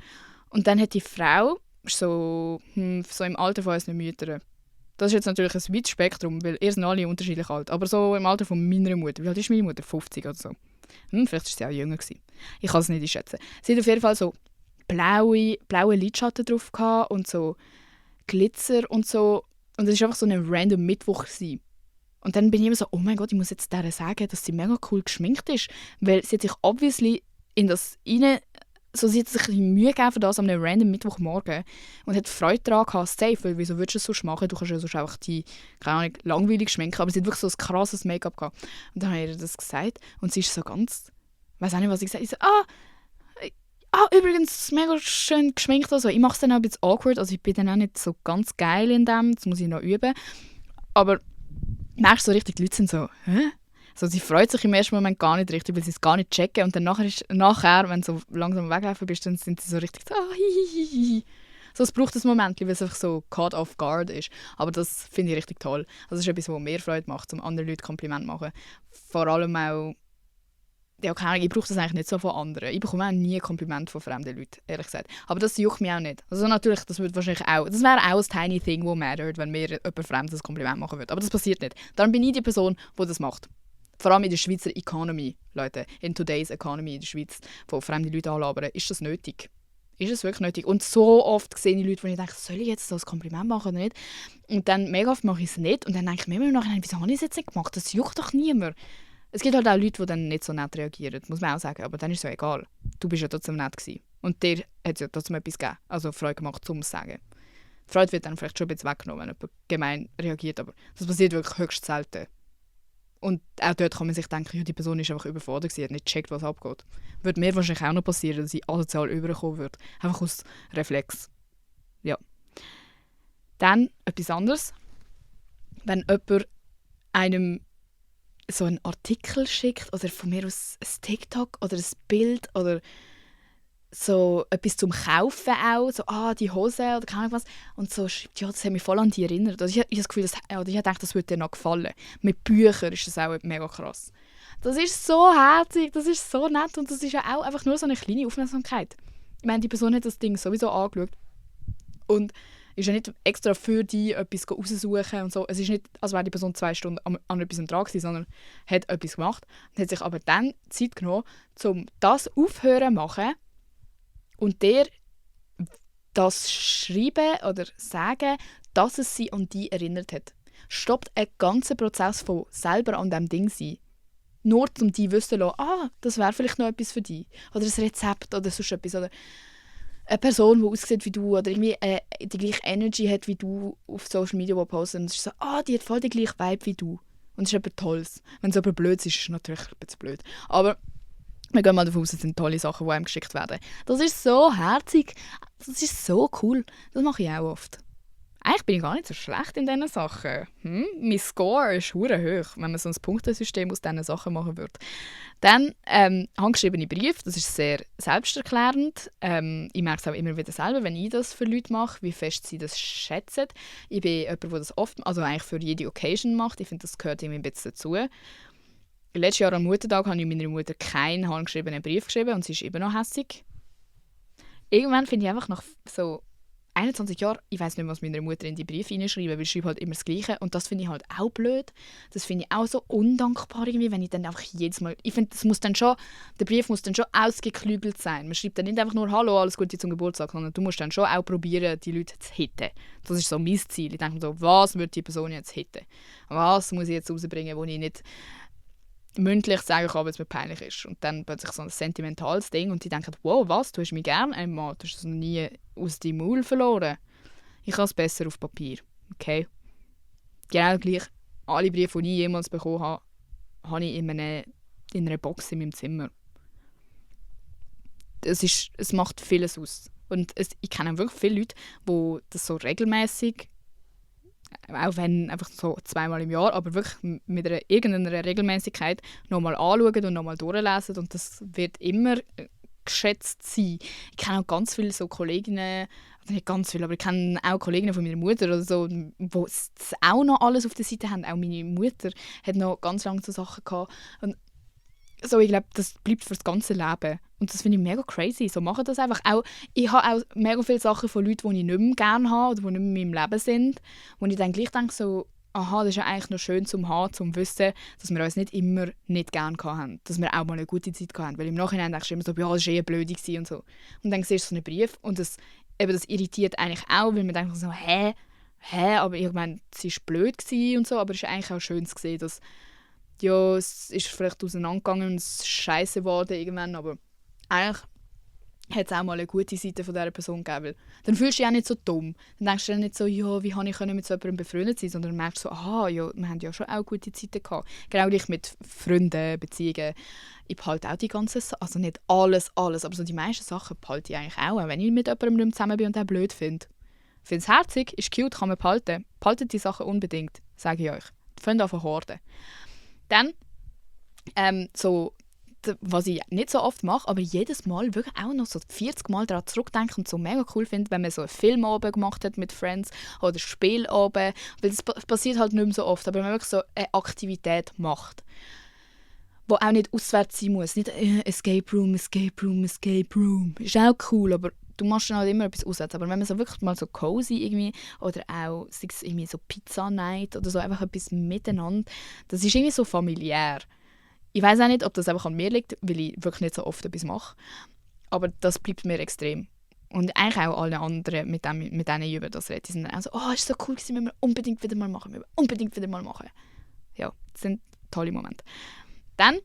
Und dann hat die Frau, so im Alter von unseren Müttern, das ist jetzt natürlich ein weites Spektrum, weil ihr sind alle unterschiedlich alt, aber so im Alter von meiner Mutter. Wie alt ist meine Mutter? 50 oder so. Vielleicht war sie auch jünger gewesen. Ich kann es nicht einschätzen. Sie hat auf jeden Fall so blaue Lidschatten drauf gehabt und so Glitzer und so. Und es war einfach so ein random Mittwoch gewesen. Und dann bin ich immer so, oh mein Gott, ich muss jetzt der sagen, dass sie mega cool geschminkt ist. Weil sie hat sich obviously in das rein... So, sie hat sich Mühe gegeben für das an einem random Mittwochmorgen und hat Freude daran gehabt, safe, weil wieso würdest du das so machen? Du kannst ja sonst einfach die, keine Ahnung, langweilig schminken, aber sie hat wirklich so ein krasses Make-up gehabt. Und dann habe ich ihr das gesagt und sie ist so ganz, ich weiß auch nicht, was ich gesagt habe. Ich so, übrigens, mega schön geschminkt. Also. Ich mache es dann auch ein bisschen awkward, also ich bin dann auch nicht so ganz geil in dem, das muss ich noch üben. Aber merkst du so richtig, die Leute sind so, hä? So, sie freut sich im ersten Moment gar nicht richtig, weil sie es gar nicht checken. Und dann nachher, wenn du so langsam weglaufen bist, dann sind sie so richtig so, hihihihi. So, es braucht ein Moment, weil es einfach so caught off guard ist. Aber das finde ich richtig toll. Also das ist etwas, was mir Freude macht, um anderen Leuten Komplimente zu machen. Vor allem auch, ja, keine Ahnung, ich brauche das eigentlich nicht so von anderen. Ich bekomme auch nie Komplimente von fremden Leuten, ehrlich gesagt. Aber das juckt mich auch nicht. Also natürlich, das wäre auch ein tiny thing, das mattert, wenn mir jemand Fremdes ein Kompliment machen würde. Aber das passiert nicht. Darum bin ich die Person, die das macht. Vor allem in der Schweizer Economy, Leute. In today's Economy in der Schweiz, von fremden Leuten anlabern, ist das nötig. Ist es wirklich nötig? Und so oft sehe ich Leute, wo ich denke, soll ich jetzt so ein Kompliment machen oder nicht? Und dann mega oft mache ich es nicht. Und dann denke ich mir immer noch, wieso habe ich es jetzt nicht gemacht? Das juckt doch niemand. Es gibt halt auch Leute, die dann nicht so nett reagieren, muss man auch sagen. Aber dann ist es ja egal. Du bist ja trotzdem nett gewesen. Und dir hat es ja trotzdem etwas gegeben. Also Freude gemacht, um es zu sagen. Die Freude wird dann vielleicht schon ein bisschen weggenommen, wenn jemand gemein reagiert. Aber das passiert wirklich höchst selten. Und auch dort kann man sich denken, ja, die Person ist einfach überfordert gewesen, hat nicht gecheckt, was abgeht. Würde mir wahrscheinlich auch noch passieren, dass ich asozial überkommen würde. Einfach aus Reflex. Ja. Dann etwas anderes. Wenn jemand einem so einen Artikel schickt oder von mir aus ein TikTok oder ein Bild oder so etwas zum Kaufen auch, so die Hose oder keine Ahnung was, und so schreibt, ja, das hat mich voll an die erinnert. Also ich habe das Gefühl, ich dachte, das würde dir noch gefallen. Mit Büchern ist das auch mega krass. Das ist so herzig, das ist so nett und das ist ja auch einfach nur so eine kleine Aufmerksamkeit. Ich meine, die Person hat das Ding sowieso angeschaut und ist ja nicht extra für die etwas raussuchen und so. Es ist nicht, als wäre die Person 2 Stunden an etwas dran gewesen, sondern hat etwas gemacht und hat sich aber dann Zeit genommen, um das aufhören zu machen und dir das schreiben oder sagen, dass es sie an die erinnert hat. Stoppt einen ganzen Prozess von selber an diesem Ding sein. Nur um die wissen zu lassen, das wäre vielleicht noch etwas für dich. Oder ein Rezept oder sonst etwas. Oder eine Person, die aussieht wie du oder irgendwie die gleiche Energy hat wie du auf Social Media postet. Und es ist so, die hat voll die gleiche Vibe wie du. Und es ist etwas Tolles. Wenn es aber blöd ist, ist es natürlich ein bisschen blöd. Aber wir gehen mal davon aus, es sind tolle Sachen, die einem geschickt werden. Das ist so herzig. Das ist so cool. Das mache ich auch oft. Eigentlich bin ich gar nicht so schlecht in diesen Sachen. Mein Score ist hure hoch, wenn man so ein Punktesystem aus diesen Sachen machen würde. Dann handgeschriebene Briefe, das ist sehr selbsterklärend. Ich merke es auch immer wieder selber, wenn ich das für Leute mache, wie fest sie das schätzen. Ich bin jemand, der das oft, also eigentlich für jede Occasion macht. Ich finde, das gehört irgendwie ein bisschen dazu. Letztes Jahr am Muttertag habe ich meiner Mutter keinen handgeschriebenen Brief geschrieben und sie ist immer noch hässig. Irgendwann finde ich einfach nach so 21 Jahren, ich weiss nicht mehr, was meiner Mutter in die Briefe hineinschreiben, weil ich schreibe halt immer das Gleiche und das finde ich halt auch blöd. Das finde ich auch so undankbar irgendwie, wenn ich dann einfach jedes Mal, ich finde, der Brief muss dann schon ausgeklügelt sein. Man schreibt dann nicht einfach nur «Hallo, alles Gute zum Geburtstag», sondern du musst dann schon auch probieren, die Leute zu hitten. Das ist so mein Ziel. Ich denke mir so, was wird die Person jetzt hitten? Was muss ich jetzt rausbringen, wo ich nicht mündlich sagen kann, weil es mir peinlich ist. Und dann plötzlich so ein sentimentales Ding und die denken, wow, was, du hast mich gern, Emma, du hast es noch nie aus deinem Maul verloren. Ich kann es besser auf Papier, okay? Genau gleich, alle Briefe, die ich jemals bekommen habe, habe ich in einer Box in meinem Zimmer. Es macht vieles aus. Und ich kenne wirklich viele Leute, die das so regelmäßig, auch wenn einfach so 2-mal im Jahr, aber wirklich mit irgendeiner Regelmäßigkeit nochmal anschauen und nochmal durchlesen und das wird immer geschätzt sein. Ich kenne auch ganz viele so Kolleginnen, also nicht ganz viele, aber ich kenne auch Kolleginnen von meiner Mutter oder so, die auch noch alles auf der Seite haben. Auch meine Mutter hat noch ganz lange so Sachen gehabt. Und so, ich glaube, das bleibt für das ganze Leben. Und das finde ich mega crazy. So machen das einfach. Auch, ich habe auch mega viele Sachen von Leuten, die ich nicht mehr gerne habe oder die nicht mehr in meinem Leben sind, wo ich dann gleich denke, so, aha, das ist ja eigentlich noch schön zum haben, zum wissen, dass wir uns nicht immer nicht gerne haben. Dass wir auch mal eine gute Zeit hatten. Weil im Nachhinein denkst du immer so, ja, das war eh blöd und so. Und dann siehst du so einen Brief und das irritiert eigentlich auch, weil man denkt so, aber ich meine, es war blöd und so, aber es ist eigentlich auch schön zu sehen, dass ja, es ist vielleicht auseinandergegangen und es ist scheisse geworden irgendwann, aber eigentlich hat es auch mal eine gute Seite von dieser Person gegeben. Weil dann fühlst du dich auch nicht so dumm. Dann denkst du dann nicht so, ja, wie kann ich mit so jemandem befreundet sein, sondern merkst so, aha, ja, wir haben ja schon auch gute Zeiten gehabt. Genau gleich mit Freunden, Beziehungen. Ich behalte auch die ganzen Sachen, also nicht alles, aber so die meisten Sachen behalte ich eigentlich auch wenn ich mit jemandem nicht mehr zusammen bin und den blöd finde. Ich finde es herzig, ist cute, kann man behalten. Behaltet die Sachen unbedingt, sage ich euch. Fangt an von Horden. Dann Was ich nicht so oft mache, aber jedes Mal wirklich auch noch so 40 Mal daran zurückdenke und so mega cool finde, wenn man so einen Filmabend gemacht hat mit Friends oder Spielabend, weil das passiert halt nicht mehr so oft, aber wenn man wirklich so eine Aktivität macht, wo auch nicht auswärts sein muss, nicht Escape Room, Escape Room, Escape Room, ist auch cool, aber du machst dann halt immer etwas auswärts, aber wenn man so wirklich mal so cozy irgendwie oder auch sei es irgendwie so Pizza Night oder so, einfach etwas miteinander, das ist irgendwie so familiär. Ich weiß auch nicht, ob das einfach an mir liegt, weil ich wirklich nicht so oft etwas mache. Aber das bleibt mir extrem. Und eigentlich auch alle anderen, mit denen ich über das rede, die sind dann auch so, oh, ist so cool gewesen, müssen wir unbedingt wieder mal machen, Ja, das sind tolle Momente. Dann,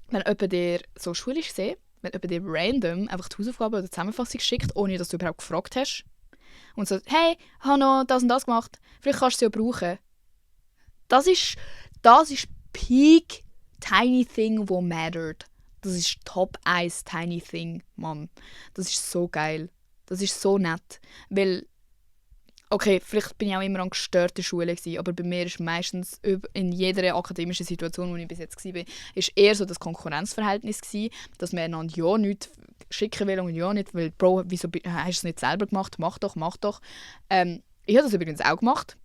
wenn jemand dir so schulisch sieht, wenn jemand dir random einfach die Hausaufgabe oder die Zusammenfassung schickt, ohne dass du überhaupt gefragt hast, und so, hey, ich habe noch das und das gemacht, vielleicht kannst du sie ja brauchen. Das ist Peak Tiny Thing, wo mattered. Das ist Top 1 Tiny Thing, Mann. Das ist so geil. Das ist so nett. Weil, okay, vielleicht bin ich auch immer an gestörter Schule gewesen, aber bei mir ist meistens in jeder akademischen Situation, wo ich bis jetzt war, ist eher so das Konkurrenzverhältnis gewesen, dass man einander ja nichts schicken will und ja nicht, weil, Bro, wieso hast du es nicht selber gemacht? Mach doch. Ich habe das übrigens auch gemacht.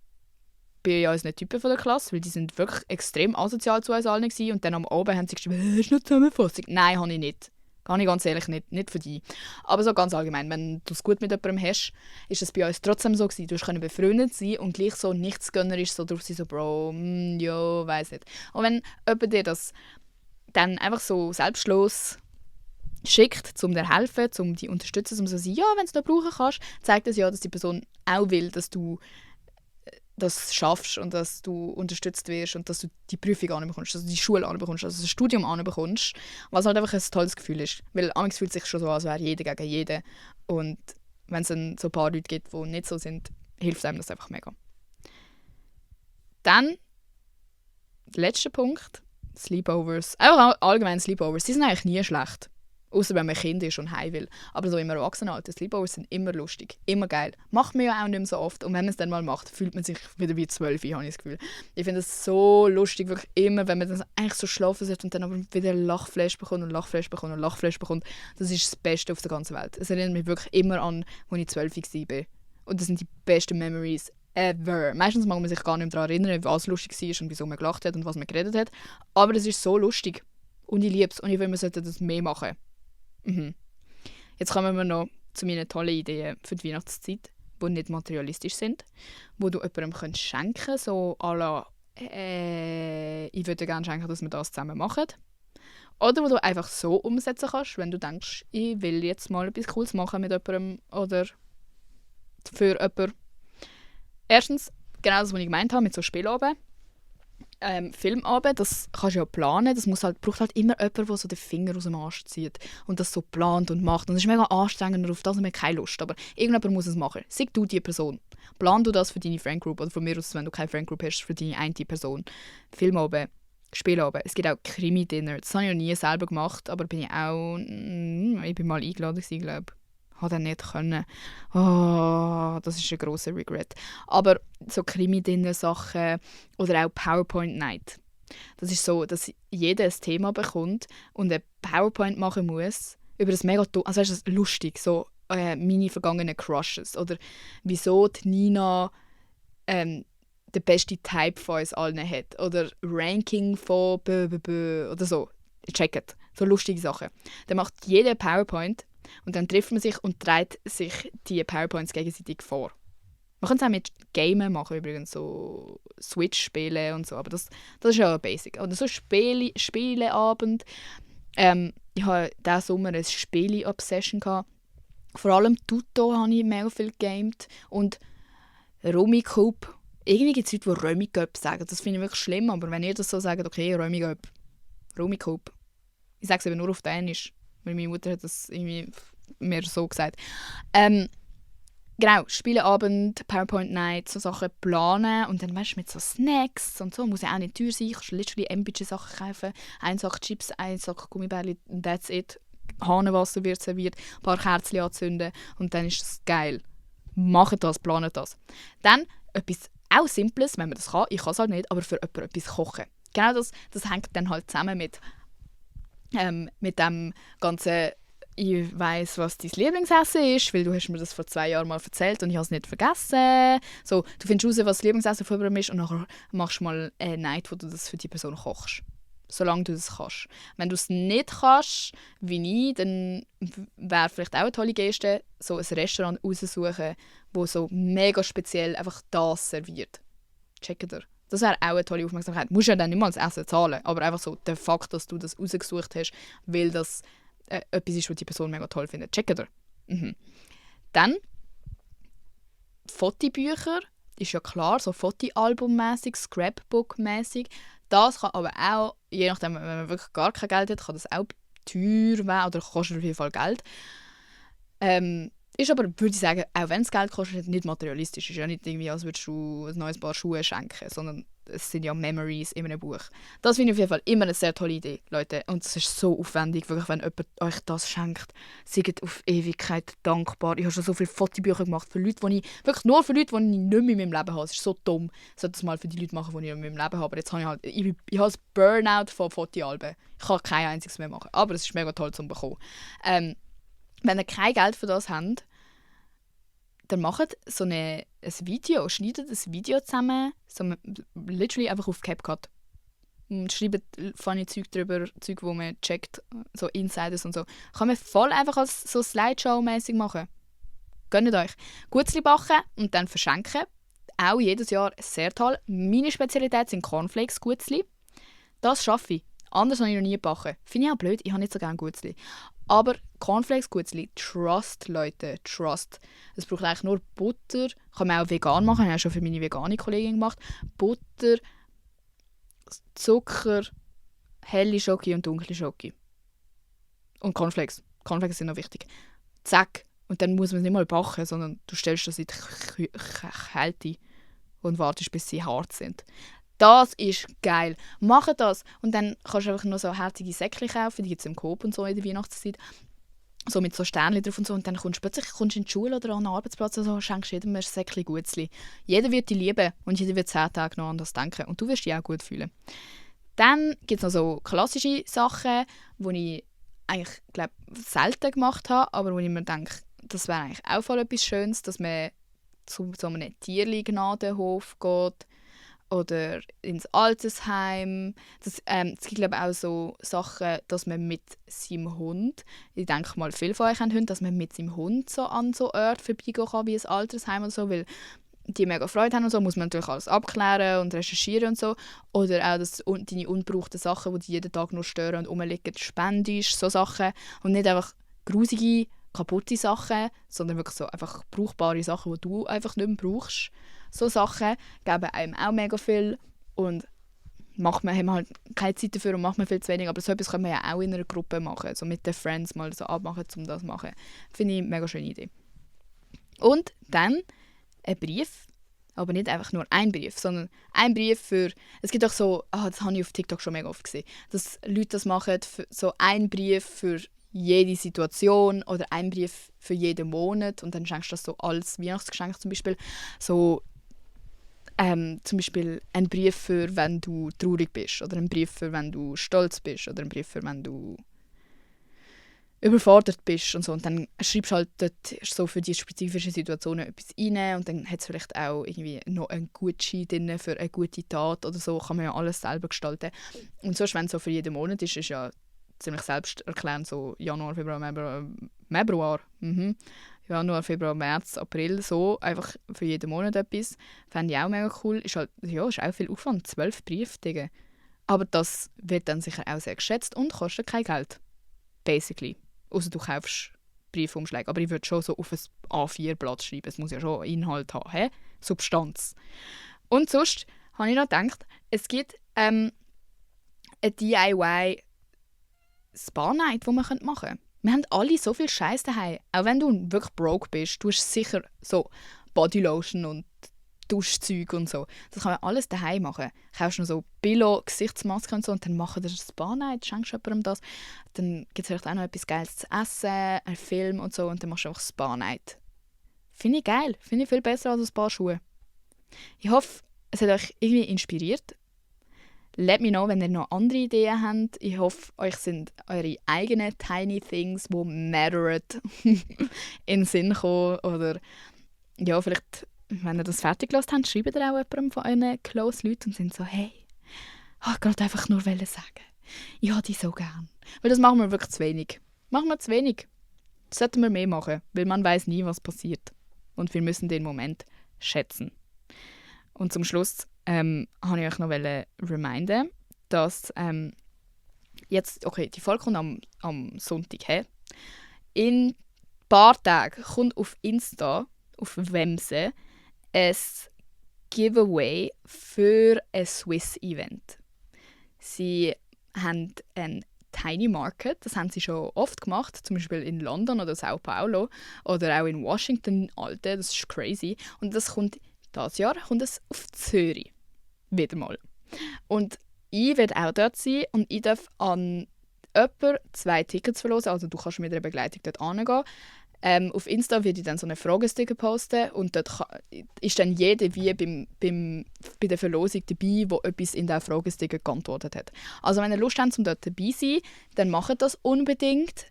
Bei unseren Typen von der Klasse, weil die sind wirklich extrem asozial zu uns allen gewesen. Und dann am Abend haben sie geschrieben, hast du noch Zusammenfassung? Nein, habe ich nicht. Kann ich ganz ehrlich nicht für dich. Aber so ganz allgemein, wenn du es gut mit jemandem hast, ist es bei uns trotzdem so gewesen. Du konntest befreundet sein und gleich so nichtsgönnerisch so drauf sein, so Bro, ja, weiss nicht. Und wenn jemand dir das dann einfach so selbstlos schickt, um dir helfen, um dich unterstützen, um so zu sagen, ja, wenn du es noch brauchen kannst, zeigt das ja, dass die Person auch will, dass du das schaffst und dass du unterstützt wirst und dass du die Prüfung anbekommst, dass du die Schule anbekommst, dass du das Studium anbekommst, was halt einfach ein tolles Gefühl ist. Weil amigs fühlt sich schon so an, als wäre jeder gegen jeden. Und wenn es dann so ein paar Leute gibt, die nicht so sind, hilft einem das einfach mega. Dann, der letzte Punkt, Sleepovers. Einfach allgemein Sleepovers, die sind eigentlich nie schlecht. Außer wenn man Kind ist und heim will. Aber so im Erwachsenenalter, Sleepovers sind immer lustig, immer geil. Macht man ja auch nicht mehr so oft. Und wenn man es dann mal macht, fühlt man sich wieder wie 12, habe ich das Gefühl. Ich finde es so lustig, wirklich immer, wenn man dann eigentlich so schlafen sollte und dann aber wieder Lachflash bekommt und Lachflash bekommt und Lachflash bekommt. Das ist das Beste auf der ganzen Welt. Es erinnert mich wirklich immer an, als ich 12 war. Und das sind die besten Memories ever. Meistens mag man sich gar nicht mehr daran erinnern, was lustig war und wieso man gelacht hat und was man geredet hat. Aber es ist so lustig. Und ich liebe es. Und ich will, man sollte das mehr machen. Jetzt kommen wir noch zu meinen tollen Ideen für die Weihnachtszeit, die nicht materialistisch sind, wo du jemandem schenken kannst, so à la, ich würde gerne schenken, dass wir das zusammen machen. Oder wo du einfach so umsetzen kannst, wenn du denkst, ich will jetzt mal etwas Cooles machen mit jemandem oder für jemanden. Erstens, genau das, was ich gemeint habe, mit so Spielabend. Filmabend, das kannst du ja planen, das braucht halt immer jemand, der so den Finger aus dem Arsch zieht und das so plant und macht. Und das ist mega anstrengend und auf das haben wir keine Lust, aber irgendjemand muss es machen. Sei du die Person. Plan du das für deine Friendgroup oder von mir aus, wenn du keine Friendgroup hast, für deine eine Person. Filmabend, Spielabend. Es gibt auch Krimi-Dinner. Das habe ich noch nie selber gemacht, aber bin ich auch... ich bin mal eingeladen gewesen, glaube ich. Hat er nicht können. Oh, das ist ein grosser Regret. Aber so Krimi-Dinner-Sachen oder auch PowerPoint-Night. Das ist so, dass jeder ein Thema bekommt und ein PowerPoint machen muss über das mega... Also ist das lustig, so meine vergangenen Crushes oder wieso die Nina den besten Type von uns allen hat oder Ranking von oder so. Checkt. So lustige Sachen. Dann macht jeder PowerPoint und dann trifft man sich und trägt sich die PowerPoints gegenseitig vor. Man kann es auch mit Gamen machen, übrigens, so Switch spielen und so, aber das ist ja basic. Oder so Spieleabend. Ich hatte diesen Sommer eine Spiele-Obsession. Vor allem Tuto habe ich mega viel gegamed und Rummikub. Irgendwie gibt es Leute, die Rummikub sagen. Das finde ich wirklich schlimm, aber wenn ihr das so sagt, okay, Rummikub. Ich sage es eben nur auf Dänisch. Weil meine Mutter hat das irgendwie mir so gesagt. Genau, Spieleabend, PowerPoint-Night, so Sachen planen und dann weißt du, mit so Snacks und so, muss ja auch nicht teuer sein, du kannst literally Sachen kaufen, eine Sache Chips, eine Sache Gummibärli, that's it. Hahnenwasser wird serviert, ein paar Kerzen anzünden und dann ist das geil. Macht das, planet das. Dann etwas auch Simples, wenn man das kann, ich kann es halt nicht, aber für jemanden etwas kochen. genau das hängt dann halt zusammen mit dem ganzen «Ich weiss, was dein Lieblingsessen ist, weil du hast mir das vor 2 Jahren mal erzählt und ich habe es nicht vergessen.» So, du findest raus, was das Lieblingsessen von jemandem ist und nachher machst du mal eine Night, wo du das für die Person kochst. Solange du das kannst. Wenn du es nicht kannst, wie ich, dann wäre vielleicht auch eine tolle Geste, so ein Restaurant raussuchen, wo so mega speziell einfach das serviert. Checkt ihr? Das wäre auch eine tolle Aufmerksamkeit. Du musst ja dann nicht mal das Essen zahlen, aber einfach so der Fakt, dass du das rausgesucht hast, weil das etwas ist, was die Person mega toll findet. Checkt ihr? Mhm. Dann Fotobücher, ist ja klar, so Fotoalbum-mässig, Scrapbook-mässig. Das kann aber auch, je nachdem, wenn man wirklich gar kein Geld hat, kann das auch teuer werden oder kostet auf jeden Fall Geld. Ist aber, würde ich sagen, auch wenn es Geld kostet, nicht materialistisch. Ist ja nicht irgendwie, als würdest du ein neues Paar Schuhe schenken, sondern es sind ja Memories in einem Buch. Das finde ich auf jeden Fall immer eine sehr tolle Idee, Leute. Und es ist so aufwendig, wirklich, wenn jemand euch das schenkt. Seid auf Ewigkeit dankbar. Ich habe schon so viele Fotobücher gemacht für Leute, wirklich nur für Leute, die ich nicht mehr in meinem Leben habe. Es ist so dumm. Ich sollte das mal für die Leute machen, die ich in meinem Leben habe. Aber jetzt habe ich halt, ich habe ein Burnout von Fotoalben. Ich kann kein einziges mehr machen. Aber es ist mega toll zu bekommen. Wenn ihr kein Geld für das habt, dann macht so ein Video, schneidet ein Video zusammen, so literally einfach auf CapCut. Und schreibt funny Zeug drüber, Zeug, wo man checkt, so Insiders und so. Kann man voll einfach als so Slideshow-mäßig machen. Gönnt euch. Gutzli backen und dann verschenken. Auch jedes Jahr sehr toll. Meine Spezialität sind Cornflakes-Gutzli. Das schaffe ich. Anders habe ich noch nie gebacken. Finde ich auch blöd, ich habe nicht so gerne Gutzli. Aber Cornflakes-Gutzli, trust, Leute, trust. Es braucht eigentlich nur Butter. Kann man auch vegan machen, habe ich auch schon für meine vegane Kollegin gemacht. Butter, Zucker, helle Schoki und dunkle Schoki. Und Cornflakes. Cornflakes sind noch wichtig. Zack. Und dann muss man es nicht mal backen, sondern du stellst das in die Kälte und wartest, bis sie hart sind. Das ist geil. Mach das. Und dann kannst du einfach noch so herzige Säckchen kaufen, die gibt es im Coop und so in der Weihnachtszeit. So mit so Sternchen drauf und so. Und dann kommst du plötzlich in die Schule oder an einen Arbeitsplatz und so, schenkst jedem ein Säckchen Gutzli. Jeder wird dich lieben und jeder wird 10 Tage noch an das denken. Und du wirst dich auch gut fühlen. Dann gibt es noch so klassische Sachen, die ich eigentlich, glaube selten gemacht habe, aber wo ich mir denke, das wäre eigentlich auch voll etwas Schönes, dass man zu so einem Tierli-Gnadenhof geht oder ins Altersheim. Es gibt, glaube ich, auch so Sachen, dass man mit seinem Hund, ich denke mal, viele von euch haben Hunde, dass man mit seinem Hund so an so Orten vorbeigehen kann, wie ein Altersheim oder so, weil die mega Freude haben und so, muss man natürlich alles abklären und recherchieren und so. Oder auch, dass deine ungebrauchten Sachen, die dich jeden Tag nur stören und rumliegen, spendest, so Sachen. Und nicht einfach grusige, kaputte Sachen, sondern wirklich so einfach brauchbare Sachen, die du einfach nicht mehr brauchst. So Sachen geben einem auch mega viel und haben wir halt keine Zeit dafür und macht man viel zu wenig. Aber so etwas können wir ja auch in einer Gruppe machen, so mit den Friends mal so abmachen, um das zu machen. Finde ich eine mega schöne Idee. Und dann ein Brief, aber nicht einfach nur ein Brief, sondern ein Brief für, es gibt auch so, das habe ich auf TikTok schon mega oft gesehen, dass Leute das machen, für so ein Brief für jede Situation oder ein Brief für jeden Monat und dann schenkst du das so als Weihnachtsgeschenk zum Beispiel. So, zum Beispiel ein Brief für, wenn du traurig bist oder ein Brief für, wenn du stolz bist oder ein Brief für, wenn du überfordert bist und so. Und dann schreibst du halt dort so für die spezifischen Situationen etwas rein und dann hat es vielleicht auch irgendwie noch einen Gutschein drin für eine gute Tat oder so. Kann man ja alles selber gestalten. Und sonst, wenn es so für jeden Monat ist, ist ja ziemlich selbsterklärend, so Januar, Februar, Januar, Februar, März, April, so, einfach für jeden Monat etwas. Fände ich auch mega cool. Ist halt, ja, ist auch viel Aufwand, 12 Briefträge. Aber das wird dann sicher auch sehr geschätzt und kostet kein Geld. Basically. Außer du kaufst Briefumschläge. Aber ich würde schon so auf ein A4-Blatt schreiben. Es muss ja schon Inhalt haben, he? Substanz. Und sonst habe ich noch gedacht, es gibt eine DIY Spa-Night, die man machen könnte. Wir haben alle so viel Scheiß daheim. Auch wenn du wirklich broke bist, du hast sicher so Bodylotion und Duschzeug und so. Das kann man alles daheim machen. Du kaufst noch so Billo-Gesichtsmasken und so und dann machen wir eine Spa-Night, schenkst jemandem das. Dann gibt es vielleicht auch noch etwas Geiles zu essen, einen Film und so und dann machst du einfach Spa-Night. Finde ich geil. Finde ich viel besser als ein paar Schuhe. Ich hoffe, es hat euch irgendwie inspiriert. Let me know, wenn ihr noch andere Ideen habt. Ich hoffe, euch sind eure eigenen Tiny Things, die mattered, in den Sinn gekommen. Oder ja, vielleicht, wenn ihr das fertig gelassen habt, schreibt ihr auch jemandem von euren close Leuten und sind so, hey, ich wollte einfach nur sagen, ich habe dich so gern. Weil das machen wir wirklich zu wenig. Machen wir zu wenig. Das sollten wir mehr machen, weil man weiß nie, was passiert. Und wir müssen den Moment schätzen. Und zum Schluss wollte ich euch noch reminden, dass jetzt, okay, die Folge kommt am Sonntag her. In ein paar Tagen kommt auf Insta, auf Wemse, ein Giveaway für ein Swiss-Event. Sie haben ein Tiny Market, das haben sie schon oft gemacht, zum Beispiel in London oder Sao Paulo oder auch in Washington, Alter, das ist crazy. Und dieses Jahr kommt es auf Zürich. Wieder mal. Und ich werde auch dort sein und ich darf an jemanden 2 Tickets verlosen, also du kannst mit einer Begleitung dort hingehen. Auf Insta werde ich dann so eine Fragesticker posten und dort ist dann jeder wie bei der Verlosung dabei, der etwas in dieser Fragesticker geantwortet hat. Also wenn ihr Lust habt, um dort dabei zu sein, dann macht das unbedingt.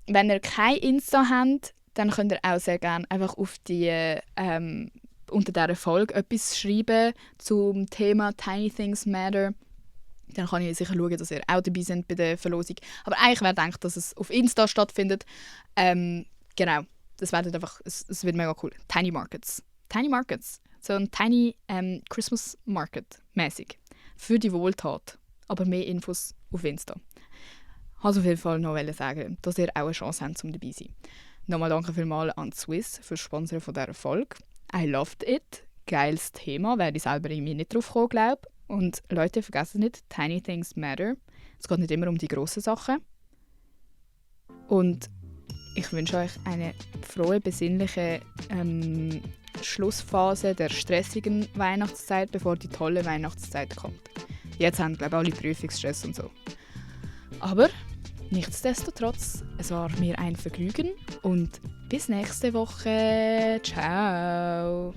Wenn ihr kein Insta habt, dann könnt ihr auch sehr gerne einfach auf die unter dieser Folge etwas schreiben zum Thema Tiny Things Matter. Dann kann ich sicher schauen, dass ihr auch dabei seid bei der Verlosung. Aber eigentlich wäre gedacht, dass es auf Insta stattfindet. Genau, es wird mega cool. Tiny Markets. Tiny Markets. So ein Tiny Christmas Market mäßig. Für die Wohltat. Aber mehr Infos auf Insta. Ich wollte auf jeden Fall noch sagen, dass ihr auch eine Chance habt, um dabei zu sein. Nochmal danke vielmals an Swiss für das Sponsoren von dieser Folge. I loved it. Geiles Thema, wäre ich selber irgendwie nicht drauf gekommen, glaube ich. Und Leute, vergessen nicht, Tiny Things Matter. Es geht nicht immer um die grossen Sachen. Und ich wünsche euch eine frohe, besinnliche Schlussphase der stressigen Weihnachtszeit, bevor die tolle Weihnachtszeit kommt. Jetzt haben, glaube ich, alle Prüfungsstress und so. Aber nichtsdestotrotz, es war mir ein Vergnügen und bis nächste Woche. Ciao!